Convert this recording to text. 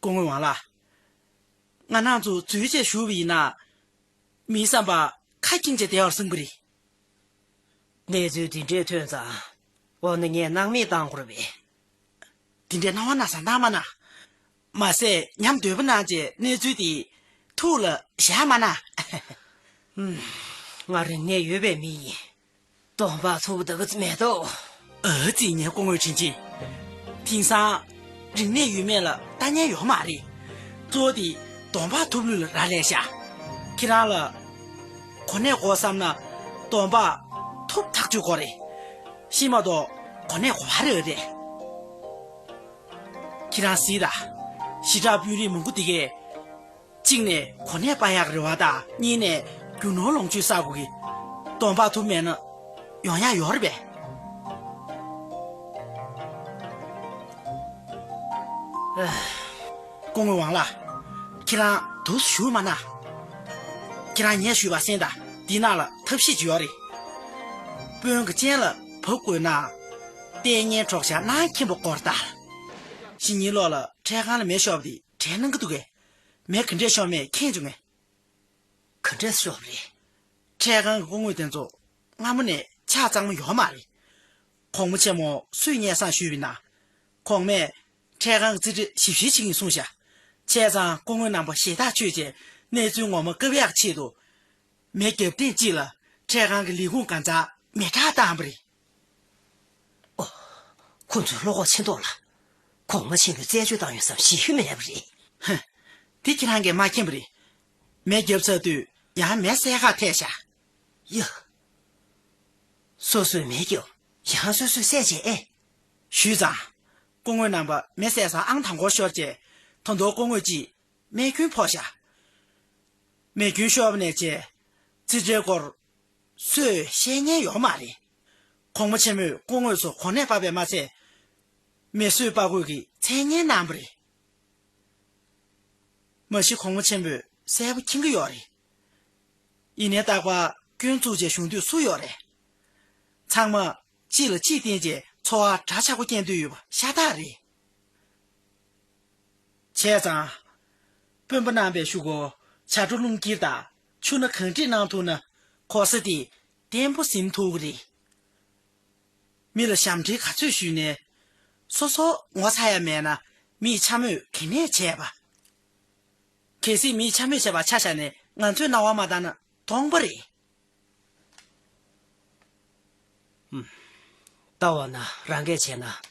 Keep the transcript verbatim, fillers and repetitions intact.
སྐུ་ངོ་ཝང་ལགས། ང་རང་ཚོ་འཛུལ་བྱས་བཞུགས་པ་ཡིན་ན། མིའི་བསམ་པ་ཁ་སྐྱེངས་བྱས་བསྡད་པར་བཟུང་གི་རེད། གནས་ཚུལ་འདི་འདྲས་ཐོན་ཙང་། འོ་ན་ངས་སྣང་མེད་བཏང་དགོས་རེད་པས། འདི་འདྲའི་སྣང་བ་སྣ་ཚོགས་བཏང་མ་གནང་། མ་ཟད་ཉམས་དོད་པོ་གནང་བྱས་གནས་ཚུལ་འདི་ཐུགས་ལ་བཞག་མ་གནང་། ང་རིག་གནས་ཡོད་པའི་མི་ཡིན། གདོང་པགས་ཐུབ་ད་གི་མེད་དོ། ཨ་ཙི། ངའི་སྐུ་ངོ་དྲིན་ཆེན། དེང་སང་རིག་གནས་ཡོད་མེད་ལ་ལྟ་ཉན་ཡོད་མ་རེད། གཙོ་བོ་དེ་གདོང་པགས་ཐུབ་ལུགས་ལ་རག་ལས་ཤག་ཁྱེད་རང་ལ་གོ་གནས་དགོས་བསམ་ན་གདོང་པགས་ཐུབ་ཐག་ཆོད་དགོས་རེད། ཤི་མ་གཏོགས་གོ་གནས་གོ་བ་རེ་ཡོད་རེད། ཁྱེད་རང་གཟིགས་དང་། ཞི་དྲག་དཔོན་རིགས་མང་པོ་དེ་གས། གཅིག་ནས་གོ་གནས་སྤར་ཡག་རེ་བ་དང་། གཉིས་ནས་རྒྱུ་ནོར་ལོངས་སྤྱོད་བསགས་དགོས་ཀྱི། གདོང་པགས་ཐུབ་མེད་ན་ཡོང་ཡག་ཡོད་རེད་པས། ཨ། སྐུ་ངོ་ཝང་ལགས། ཁྱེད་རང་འདུག་སེ་བཞུགས་མ་གནང་། ཁྱེད་རང་ངས་ཞུས་པ་གསན་དང་། འདི་ནང་ལ་ཐབས་ཤེས་ཅིག་ཡོད་རེད། དཔོན་གྱི་སྤྱན་ལ་བབས་དགོས་ན། ལྟས་ངན་གྲོགས་ཤར་གནང་མཁན་པོ་དགོས་རེད་ད། གཞེས་ནིང་ལོགས་ལ་འཕྲལ་ཁང་ལ་མེ་ཤོར་བ་དེ་དྲན་གནང་གི་འདུག་གས། མེ་ག་འདྲས་ཤོར་མེད་མཁྱེན་བྱུང་ངས། ག་འདྲས་ཤོར་བ་རེད། འཕྲལ་ཁང་གི་སྐུ་ངོ་དེ་ཚོ་སྔ་མོ་ནས་ཆ་གཙང་མ་ཡོད་མ་རེད། གོང་མ་ཆེན་མོ་སུས་སྙན་སེང་ཞུས་པ་ཡིན་ན། གོང་མས་འཕྲལ་ཁང་གི་རྩིས་ཁྲ་ཞིབ་བཤེར་བྱེད་ཀྱི་ཡིན་གསུངས་ཤག་བྱས་ཙང་སྐུ་ངོ་རྣམ་པ་ཞེ་ཐག་ཆོད་བྱས་གནས་ཚུལ་ངོ་མ་བཀབ་ཡག་ཆེད་དུ། མེ་བརྒྱབ་ཐེངས་གཅིག་ལ་འཕྲལ་ཁང་གི་ལས་ཁུངས་སྒང་ཚང་མེ་བསྲེགས་བཏང་བ་རེད། ཨོ། ཁོ་ཚོས་བློ་ཁོག་ཆེ་མདོག་ལ། གོང་མ་ཆེན་པོས་རྩད་གཅོད་བཏང་ཡོད་བསམ་ཞེ་གི་མེད་པ་རེད། ཧ། དེ་ཁྱེད་རང་གིས་མ་མཁྱེན་པ་རེད། མེ་བརྒྱབ་ཚར་དུས་ཡང་མེ་བསད་ཁག་ཐེག་ཤག་ཡ། སོ་སོས་མེ་བརྒྱབ། ཡང་སོ་སོས་བསད་བྱས་ཨེ། ཞུས་ཙང་། སྐུ་ངོ་རྣམ་པ་མེ་བསད་སར་ཨང་དང་པོར་ཤོར་བྱས། ད་དུང་སྐུ་ངོ་གཅིག་རྨས་སྐྱོན་ཕོག་ཤག་མེ་སྐྱོན་ཤོར་བ་ནས་བྱས། རྩིས་ཁྲའི་སྐོར་སུས་བཤད་མཁན་ཡོད་མ་རེད། གོང་མ་ཆེན་མོས་སྐུ་ངོ་ཚོ་གོ་གནས་སྤར་བས་མ་ཚད། མེ་སུས་སྤར་དགོས་ཀྱི་མཚན་སྙན་གནང་བ་རེད། མ་གཞི་གོང་མ་ཆེན་པོས་གསལ་པོ་མཁྱེན་གྱི་ཡོད་རེད། ཡིན་ནའི་རྟག་པར་སྐྱོན་བཙུགས་བྱས་བཞུགས་འདོད་སུ་ཡོད་རེད། ཚང་མ་གཅིག་ལ་གཅིག་བརྟེན་བྱས་འཚོ་བ་འདྲ་ཆགས་པོ་སྐྱེལ་འདོད་ཡོད་པ་ཤ་སྟག་རེད། བྱས་ཙང་། དཔོན་པོ་རྣམ་པས་ཞུ་སྒོ་བྱ་སྒྲོ་རླུང་འཁྱེར་དང་ཆུ་སྣ་གང་འགྲིག་གནང་ཐུབ་ན་གོ་ས་དེ་བརྟན་པོ་ཟིན་ཐུབ་ཀྱི་རེད། མི་ལ་ཞབས་འདྲེན་ག་ཚོད་ཞུས་ནས། སོ་སོ་ངོ་ཚ་ཡ་མེད་ན་མིས་འཕྱ་སྨོད་ག་ནས་བྱས་པ། གལ་སྲིད་མིས་འཕྱ་སྨོད་བྱས་པ་ཆ་བཞག་ནས་ང་ཚོས་སྣང་བ་མ་བཏང་ན་སྟོང་པ་རེད། ལྟ་བ་ན་རང་སྐད་བྱས་ན་